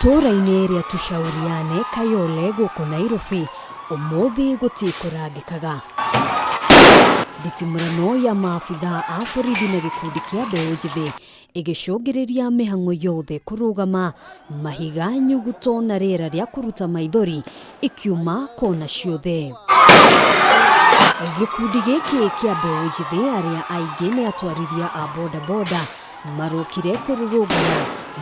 Itũũra-inĩ rĩa Tushauriane, Kayole gũkũ Nairobi, ũmũthĩ gũtikũrangĩkaga. Nditimũrano ya maabithaa a borithi na gĩkundi kĩa mbeũ njĩthĩ ĩgĩcũngĩrĩria mĩhang'o yothe kũrũgama, mahiga, nyuguto na rĩera rĩa kũruta maithori ikiuma kona ciothe. Gĩkundi gĩkĩ kĩa mbeũ njĩthĩ arĩa aingĩ nĩ atwarithia a bodaboda marokire kũrũrũngana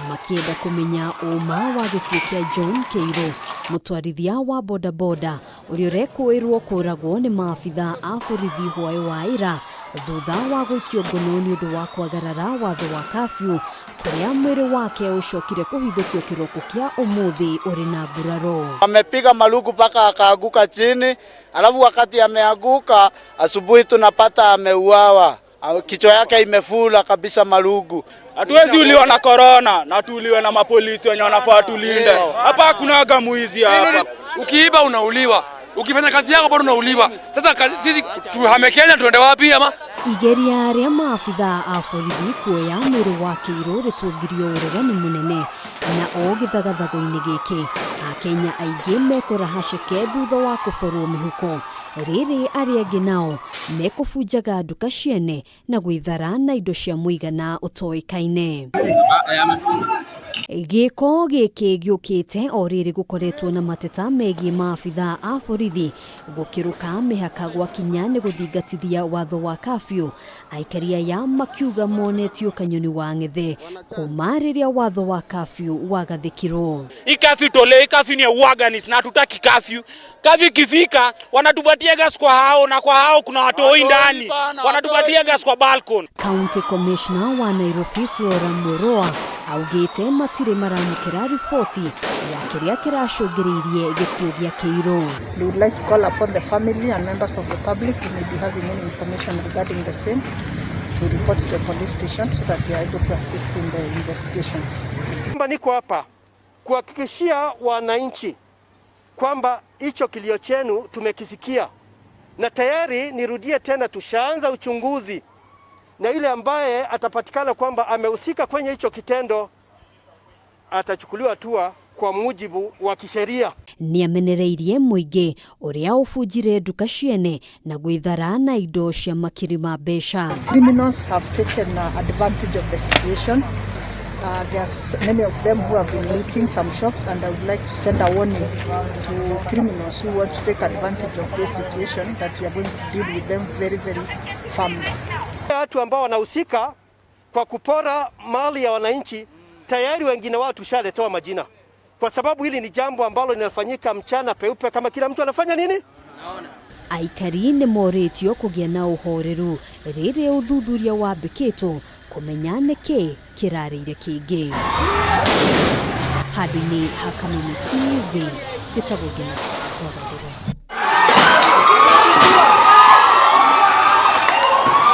makĩenda kũmenya ũma wa gĩkuũ kĩa John Kĩirũ, mũtwarithia wa bodaboda ũrĩa ũrekũĩrwo kũragwo nĩ maabithaa a borithi hwaĩ wa ira thutha wa gũikio ngono nĩ ũndũ wa kwagarara watho wa kafyu kũrĩa mwĩrĩ wake ũcokire kũhithũkio kĩroko kĩa ũmũthĩ ũrĩ na nguraro. Amepiga maluku mpaka akaanguka chini, alafu wakati ameanguka asubuhi tunapata ameuawa, kichwa yake imefura kabisa malugu. Hatuwezi uliwa na korona na tuuliwe na mapolisi wenye wanafaa tulinde. Hapa hakunaga mwizi hapa. Ukiiba unauliwa, ukifanya kazi yako bado unauliwa. Sasa sisi tuhame Kenya tuende wapi ama? Igeria rĩa maabithaa a borithi kuoya mwĩrĩ wa Kĩirũ rĩtũngirio ũregani mũnene na o gĩthagathago-inĩ gĩkĩ Akenya aingĩ mekũraha haceke thutha wa kũborwo mĩhuko, rĩrĩ arĩa angĩ nao mekũbunjaga nduka ciene na gwĩthara na indo cia mũigana ũtoĩkaine. Gĩko gĩkĩ gĩũkĩte o rĩrĩ gũkoretwo na mateta megiĩ maabithaa a borithi gũkĩrũka mĩhaka gwakinya nĩ gũthingatithia watho wa kafyu, aikari aya makiuga monetio kanyoni wa ng'ethe kuma rĩrĩa watho wa kafyu wagathĩkirwo. Hii kafyu tolewe, hii kafyu ni ya uaganist na hatutaki kafyu. Kafyu ikifika wanatupatia gas kwa hao na kwa hao kuna watoi ndani. Wanatupatia gas kwa balcony. County Commissioner wa Nairobi Flora Muroa augĩte matirĩ maramũkĩra riboti ya kĩrĩa kĩracũngĩrĩirie gĩkuũ gĩa Kĩirũ. We would like to call upon the family and members of the public who may be having any information regarding the same to report to the police station so that they are able to assist in the investigations. Kwamba niko hapa kuhakikishia wananchi kwamba hicho kilio chenu tumekisikia na tayari, nirudie tena, tushaanza uchunguzi na yule ambaye atapatikana kwamba amehusika kwenye hicho kitendo atachukuliwa hatua kwa mujibu wa kisheria. Nĩamenereirie mũingĩ ũrĩa ũbunjire nduka ciene na gwĩthara na indo cia makiri ma mbeca. Criminals have taken advantage of the situation. There's many of them who have been looting some shops, and I would like to send a warning to criminals who want to take advantage of this situation that we are going to deal with them very, very firmly. Watu ambao wanahusika kwa kupora mali ya wananchi tayari wengine wao tushaletewa majina, kwa sababu hili ni jambo ambalo linafanyika mchana peupe, kama kila mtu anafanya nini. Aikari nĩ morĩtio kũgĩa na ũhoreru rĩrĩa ũthuthuria wambĩkĩtwo kũmenya nĩkĩ kĩrarĩire kĩngĩ. Handũ-inĩ ha Kameme TV, njĩtagwo Ngina.